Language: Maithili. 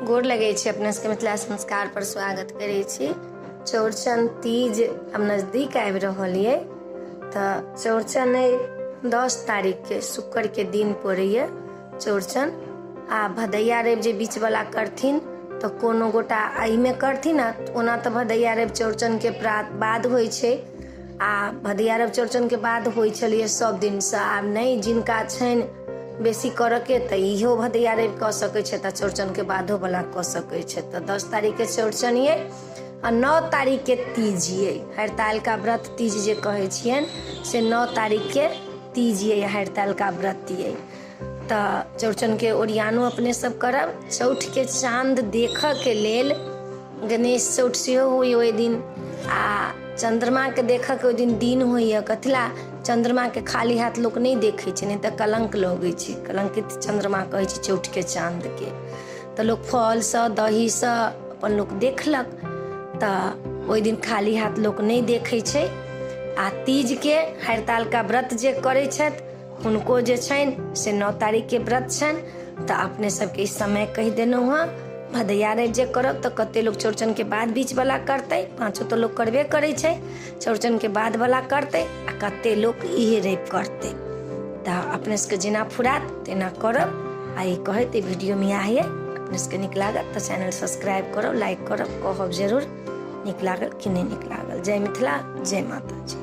गोर लगै छी अपने सबके मिथिला संस्कार पर स्वागत करै छी। चौड़चन तीज अब नजदीक आबि रहल ये, तऽ चौड़चन अइ 10 तारीख के शुक्र के दिन पड़ैया चौड़चन। आ भदैया रवि जे बीच वाला करथिन तऽ कोनो गोटा एहिमे करथिन। आ ओना तऽ भदैया रवि चौड़चन के बाद होइ छै, आ भदैया रवि चौड़चन के बाद होइ छलैए सब दिनसँ। आब नहि जिनका छनि बेसी करऽके तऽ इहो भदैया रवि कऽ सकै छै, तऽ चौड़चनके बादोवला कऽ सकै छै। तऽ 10 तारीखके चौड़चन ये आ 9 तारीखके तीज ये, हरितालिका व्रत तीज जे कहै छियनि से 9 तारीखके तीज ये, हरितालिका व्रत ये। तऽ चौड़चनके ओरियानो अपने सब करब। चौठके चाँद देखऽके लेल गणेश चौठ सेहो होइए ओहि दिन, आ चन्द्रमाके देखऽके ओहि दिन दिन होइए। कथिला चन्द्रमाके खाली हाथ लोक नहि देखै छै, नहि तऽ कलङ्क लगै छै, कलङ्कित चन्द्रमा कहै छै चौठके चाँदके। तऽ लोक फलसँ दहीसँ अपन लोक देखलक, तऽ ओहि दिन खाली हाथ लोक नहि देखै छै। आ तीजके हरितालिका व्रत जे करै छथि हुनको जे छनि से 9 तारीखके व्रत छनि। तऽ अपने सबके ई समय कहि देलहुँ हँ। भदैया रवि जे करब तऽ कते लोक चौड़चनके बाद बीचवला करतै, पाँचो तऽ लोक करबे करै छै, चौड़चनके बादवला करतै, आ कते लोक इहे रवि करतै। तऽ अपने सबके जेना फुरात तेना करब। आ ई कहैत ई वीडियोमे आइए अपने सबके नीक लागत तऽ चैनल सब्सक्राइब करब, लाइक करब, कहब जरूर नीक लागल कि नहि नीक लागल। जय मिथिला, जय माता जी।